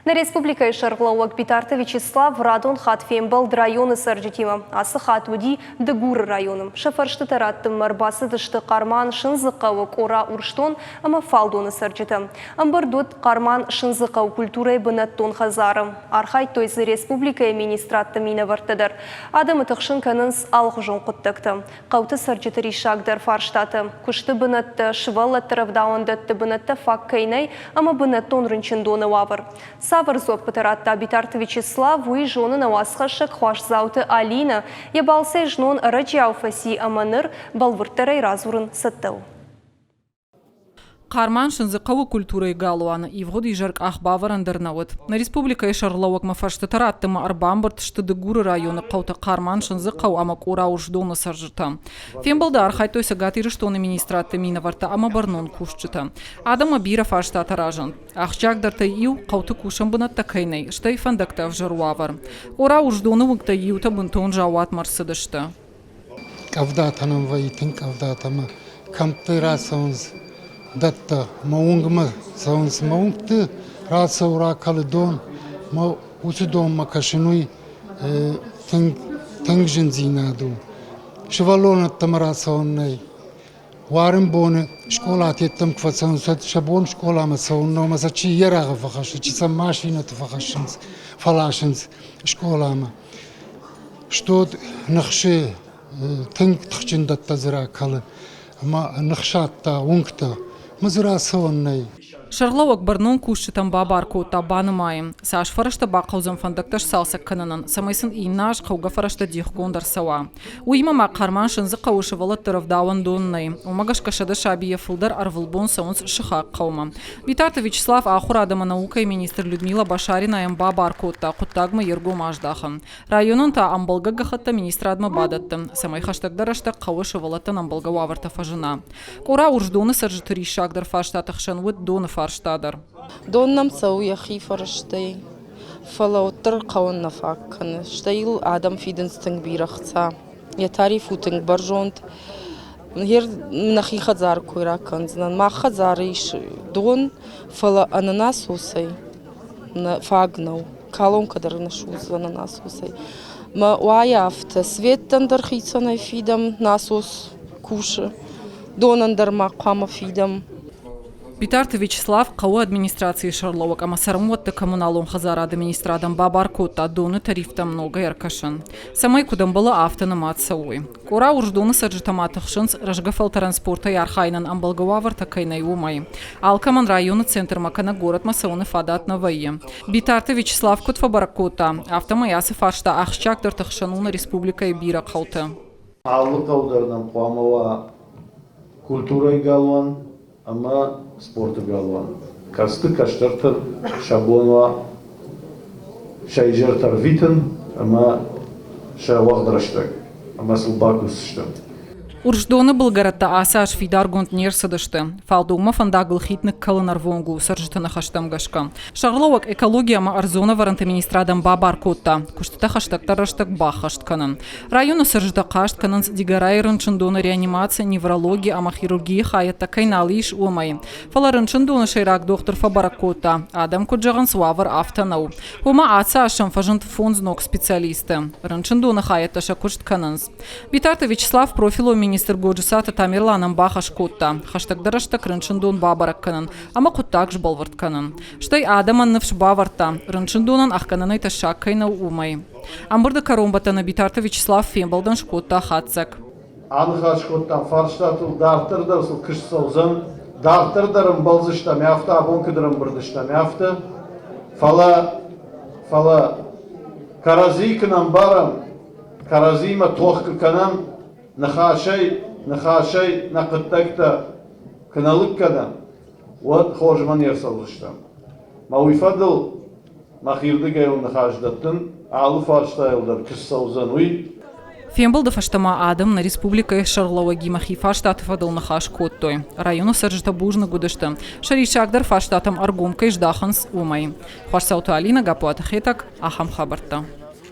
Нӕ республикӕйы сӕргълӕууӕг Битарты Вячеслав радон хатт фембӕлд районы цӕрджытимӕ. Ацы хатт уыди Дыгуры районы. Сӕ фӕрстытӕ раттынмӕ ӕрбацыдысты Хъарман-Сындзыхъӕуы, Къора-Урсдон ӕмӕ Фалдоны цӕрджытӕ. Ӕмбырд уыд Хъарман-Сындзыхъӕуы культурӕйы бынӕттон хӕдзары. Архайдтой дзы республикӕйы министрадты минӕвӕрттӕ дӕр. Адӕмы тыхсын кӕнынц алыхуызон хъуыддӕгтӕ. Хъӕуты цӕрджыты риссагдӕр фарстатӕ, куысты бынӕттӕ, сывӕллӕтты рӕвдауӕндӕтты бынӕттӕ фаг кӕй нӕй ӕмӕ бынӕттон рынчындоны уавӕр. Цавӕр дзуӕппытӕ радта Битарты Вячеслав, уый зоны нӕ уацхӕссӕг Хуасдзауты Алинӕ. Йӕ балцӕй знон ӕрӕджиау фӕци ӕмӕ ныр бӕлвырддӕрӕй радзурын цӕттӕ у. Хъарман-Сындзыхъӕуы культурӕйы галуаны ивгъуыд изӕр къахбавӕрӕн дӕр нӕ уыд. Нӕ республикӕйы сӕргълӕууӕгмӕ фӕрстытӕ раттынмӕ ӕрбамбырд сты Дыгуры районы хъӕутӕ Хъарман-Сындзыхъӕу ӕмӕ Къора-Урсдоны цӕрджытӕ. Фембӕлды архайдтой Цӕгат Ирыстоны министрадты минӕвӕрттӕ ӕмӕ бӕрнон кусджытӕ. Адӕммӕ бирӕ фарстатӕ разынд. Ахсджиагдӕртӕй иу, хъӕуты кусӕн бынӕттӕ кӕй нӕй, стӕй фӕндӕгты ӕвзӕр уавӕр. Къора-Урсдоны уынгтӕй иутӕ бынтон заууатмӕ ӕрцыдысты. Къӕвдатӕ нӕм вӕййы тынг къӕвдатӕ ӕмӕ кӕмтты рацӕуынц дӕттӕ мӕ уынгмӕ цӕуынц. Мӕ уынгты рацӕуы, ракӕлы дон, мӕ уыцы донмӕ кӕсын уый тынг тынг зындзинад у. Сывӕллонӕн ӕддӕмӕ рацӕуӕн нӕй. Уарын боны скъолаты йеддӕм куы фӕцӕуынц, уӕд сӕ бон скъоламӕ цӕуын нӕу ӕмӕ сӕ чи йе рагъы фӕхӕссы, чи сӕ машинӕты фӕхӕссынц, фӕласынц скъоламӕ. Стод ныхсы тынг тыхджын дӕттӕ дзы ракӕлы ӕмӕ ныхсадта уынгтӕ ӕмӕ дзы рацӕуӕн нӕй. Сӕргълӕууӕг бӕрнон кусджытӕн бабар кодта банымайын, цас фӕрӕзтӕ бахъӕудзӕн фӕндӕгтӕ сцалцӕг кӕнынӕн, цӕмӕй сын иннӕ аз хъӕугӕ фӕрӕзтӕ дихгонд ӕрцӕуа. Уыимӕ ма Хъарман-Сындзыхъӕуы сывӕллӕтты рӕвдауӕндон нӕй. Уымӕ гӕсгӕ 100 сабийӕ фылдӕр ӕрвылбон цӕуынц сыхаг хъӕумӕ. Битарты Вячеслав ахуырад ӕмӕ наукӕйы министр Людмила Башаринайӕн бабар кодта хъуыддагмӕ йе ргом аздахын. Районӕн та ӕмбӕлгӕ гӕххӕттӕ министрадмӕ бадӕтты, цӕмӕй хӕстӕгдӕр рӕстӕг хъӕуы сывӕллӕттӕн ӕмбӕлгӕ уавӕртӕ фӕзына. Къора Урсдоны цӕрджыты риссагдӕр фарстаты хсӕн уыд доны фарста дӕр. Дон нӕм цӕуы йӕхи фӕрӕзтӕй, фӕлӕ уӕддӕр хъӕуӕн нӕ фаг кӕны. Стӕй йыл адӕм фидынц тынг бирӕ хца. Йӕ тариф у тынг бӕрзонд. Гъер нӕхи хӕдзары кой ракӕндзынӕн. Мах хӕдзары ис дон, фӕлӕ ӕнӕ насосӕй фаг нӕу. Колонкӕ дӕр нӕ судзы ӕнӕ насосӕй. Мӕ уайы афтӕ, светтӕн дӕр хицӕнӕй фидӕм, насос кусы. Донӕн дӕр ма хъуамӕ фидӕм. Битарты Вячеслав хъӕуы администрацийы сӕргълӕууӕг ӕмӕ цӕрӕнуӕтты коммуналон хӕдзарады министрадӕн бабар кодта доны тарифтӕм ногӕй ӕркӕсын, цӕмӕй куыд ӕмбӕлы, афтӕ нымад цӕуой. Къора Урсдоны цӕрджытӕ ма тыхсынц, рӕзгӕ фӕлтӕрӕн спортӕй архайынӕн ӕмбӕлгӕ уавӕртӕ кӕй нӕй, уымӕй. Алкӕмӕн районы центрмӕ кӕнӕ горӕтмӕ цӕуыны фадат нӕ вӕййы. Битарты Вячеслав куыд фӕбӕрӕг кодта, афтӕмӕй ацы фарста ахсджиагдӕрты хсӕн у нӕ республикӕйы бирӕ хъӕуты. Алы хъӕу дӕр нӕм хъуамӕ уа культурӕйы галуан ӕмӕ спорты галуан. Кӕцыты кӕстӕртӕн сӕ бон уа сӕ изӕртӕ ӕрвитын ӕмӕ сӕ уӕгъд рӕстӕг ӕмӕ сыл бакусдзыстӕм. Урсдоны былгӕрӕттӕ ацы аз фидаргонд не рцыдысты. Фалдонмӕ фӕндагыл хид ныккӕлын ӕрвонг у цӕрджыты ныхӕстӕм гӕсгӕ. Сӕргълӕууӕг экологи ӕмӕ ӕрдзон ӕвӕрӕнты министрадӕн бабар кодта куыстытӕ хӕстӕгдӕр рӕстӕг баххӕст кӕнын. Районы цӕрджытӕ хъаст кӕнынц Дигорайы рынчындоны реанимаци, неврологи ӕмӕ хирургийы хайӕдтӕ кӕй нал ис, уымӕй. Фӕлӕ рынчындоны сӕйраг дохтыр фӕбӕрӕг кодта, адӕм куыд зӕгъынц, уавӕр афтӕ нӕу. Уымӕ ацы аз сӕм фӕзынд фондз ног специалисты. Рынчындоны хайӕдтӕ сӕ куыст кӕнынц. Битарты Вячеслав профилон министр Годжысаты Тамерланӕн бахӕс кодта, хӕстӕгдӕр рӕстӕг рынчындон бабӕрӕг кӕнын ӕмӕ хъуыддаг сбӕлвырд кӕнын. Стӕй адӕмӕн ныфс бавӕрдта, рынчындонӕн ӕхгӕнӕнӕй тӕссаг кӕй нӕу, уымӕй. Ӕмбырды кӕронбӕттӕны Битарты Вячеслав фембӕлдӕн скодта хатдзӕг. Аныхас кодтам фарстатыл, дарддӕр дӕр сыл куыст цӕудзӕн, дарддӕр дӕр ӕмбӕлдзыстӕм афтӕ, абон куыд ӕрӕмбырд стӕм, афтӕ. Фӕлӕ, фӕлӕ кӕрӕдзийы куы нӕ ӕмбарӕм, кӕрӕдзиимӕ тох куы кӕнӕм, ныхасӕй, ныхасӕй нӕ хъуыддӕгтӕ куы нӕ лыг кӕнӕм, уӕд хорзмӕ не рцӕудзыстӕм. Мӕ уый фӕдыл мӕхирдыгӕй уын ныхас дӕттын, алы фарстайыл дӕр куы ссӕудзӕн, уый. Фембӕлды фӕстӕ ма адӕм нӕ республикӕйы сӕргълӕууӕгимӕ хи фарстаты фӕдыл ныхас кодтой. Районы цӕрджытӕ бузныг уыдысты, сӕ риссагдӕр фарстатӕм ӕргом кӕй здахынц, уымӕй. Хуасцауты Алинӕ, Гаппуаты Хетӕг, ахӕм хабӕрттӕ.